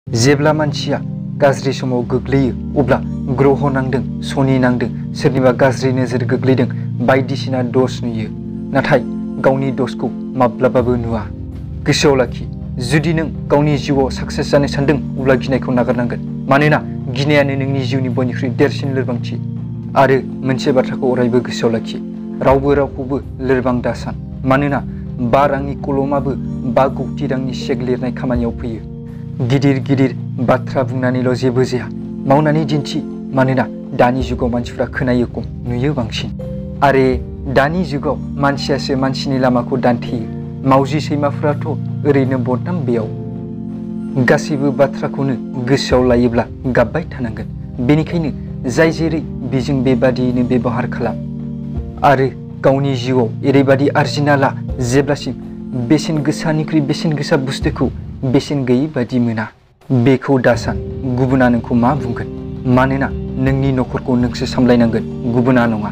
जेब्ला मानसिया गाज्रि समाव गोग्लैयो अब्ला ग्रह नांदों, शनि नांदों, सोरनिबा गाज्रि नोजोर गोग्लैदों, बायदिसिना दोष नुयो। नाथाय गावनि दोषखौ माब्लाबाबो नुवा। गोसोआव लाखि, जुदि नों गावनि जिउआव साक्सेस जानो सानदों अब्ला गिनायखौ नागारनांगोन। मानोना गिनायानो नोंनि जिउनि बयनिख्रुइ देरसिन लोरबांथि। आरो मोनसे बाथ्राखौ अरायबो गोसोआव लाखि, रावबो रावखौबो लोरबां दासान। मानोना 5 रांनि कलमाबो 5 कौटि रांनि चेक लिरनाय खामानियाव फैयो। गिदिर गिदिर बाथ्रा बुंनानैल' जेबो जाया, मावनानै दिन्थि। मानोना दानि जुगाव मानसिफ्रा खोनायो खम, नुयो बांसिन। आरो दानि जुगाव मानसियासो मानसिनि लामाखौ दानथेयो। मावजि सैमाफोराथ' ओरैनो बदनाम बेयाव। गासैबो बाथ्राखौनो गोसोआव लायोब्ला गाबबाय थानांगोन। बेनिखायनो जाय जेरै बेजों बेबादियैनो बेबहार खालाम। आरो गावनि जिउआव एरैबादि आरजिना ला जेब्लासिम बेसेन गोसानिख्रुइ बेसेन गोसा बुस्थुखौ बेसेन गैयै बादि मोना। बेखौ दासान गुबुना नोंखौ मा बुंगोन। मानोना नोंनि न'खरखौ नोंसो सामलायनांगोन, गुबुना नङा।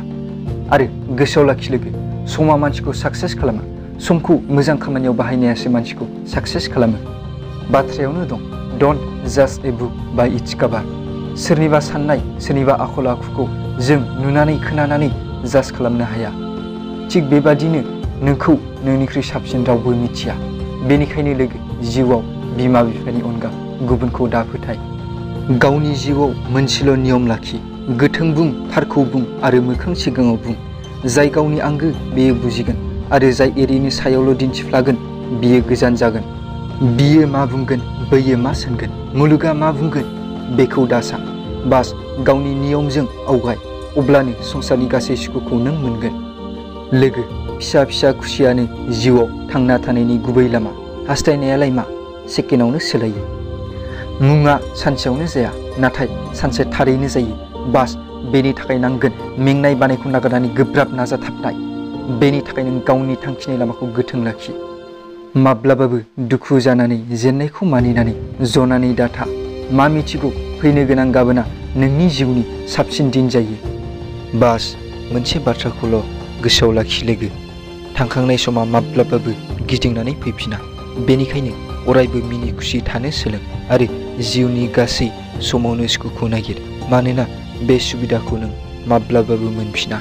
आरो गोसोआव लाखि लोगो, समा मानसिखौ साक्सेस खालामा। समखौ मोजां खामानियाव बाहायनायासो मानसिखौ साक्सेस खालामो। बाथ्रायावनो दं, डन्ट जाज ए बुक बाय इट्स कभार। सोरनिबा साननाय, सोरनिबा आखल आखुखौ जों नुनानै खोनानानै जाज खालामनो हाया। थिग बेबादिनो नोंखौ नोंनिख्रुइ साबसिन रावबो मिथिया। बेनिखायनो लोगो, जिउआव बिमा बिफानि अनगा गुबुनखौ दा फोथाय। गावनि जिउआव मोनसेल' नियम लाखि, गोथों बुं, थारखौ बुं आरो मोखां सिगाङाव बुं। जाय गावनि आंगो बेयो बुजिगोन, आरो जाय एरैनो सायावल' दिन्थिफ्लागोन बियो गोजान जागोन। बियो मा बुंगोन, बैयो मा सानगोन, मुलुगा मा बुंगोन बेखौ दासान। बास गावनि नियमजों आवगाय, अब्लानो संसारनि गासै सुखुखौ नों मोनगोन। लोगो, फिसा फिसा खुसियानो जिउआव थांना थानायनि गुबै लामा। हास्थायनायालाय मा, सेकेन्डआवनो सोलायो। मुङा सानसेयावनो जाया, नाथाय सानसे थारैनो जायो। बास बेनि थाखाय नांगोन मेंनाय बानायखौ नागारनानै गोब्राब नाजाथाबनाय। बेनि थाखाय नों गावनि थांखिनि लामाखौ गोथों लाखि। माब्लाबाबो दुखु जानानै जेननायखौ मानिनानै जनानै दाथा। मा मिथिगौ, फैनो गोनां गाबोना नोंनि जिउनि साबसिन दिन जायो। बास मोनसे बाथ्राखौल' गोसोआव लाखि लोगो, थांखांनाय समा माब्लाबाबो गिदिंनानै फैफिना। बेनिखायनो अरायबो मिनि खुसि थानो सोलों आरो जिउनि गासै समावनो सुखुखौ नागिर। मानोना बे सुबिदाखौ नों माब्लाबाबो मोनफिना।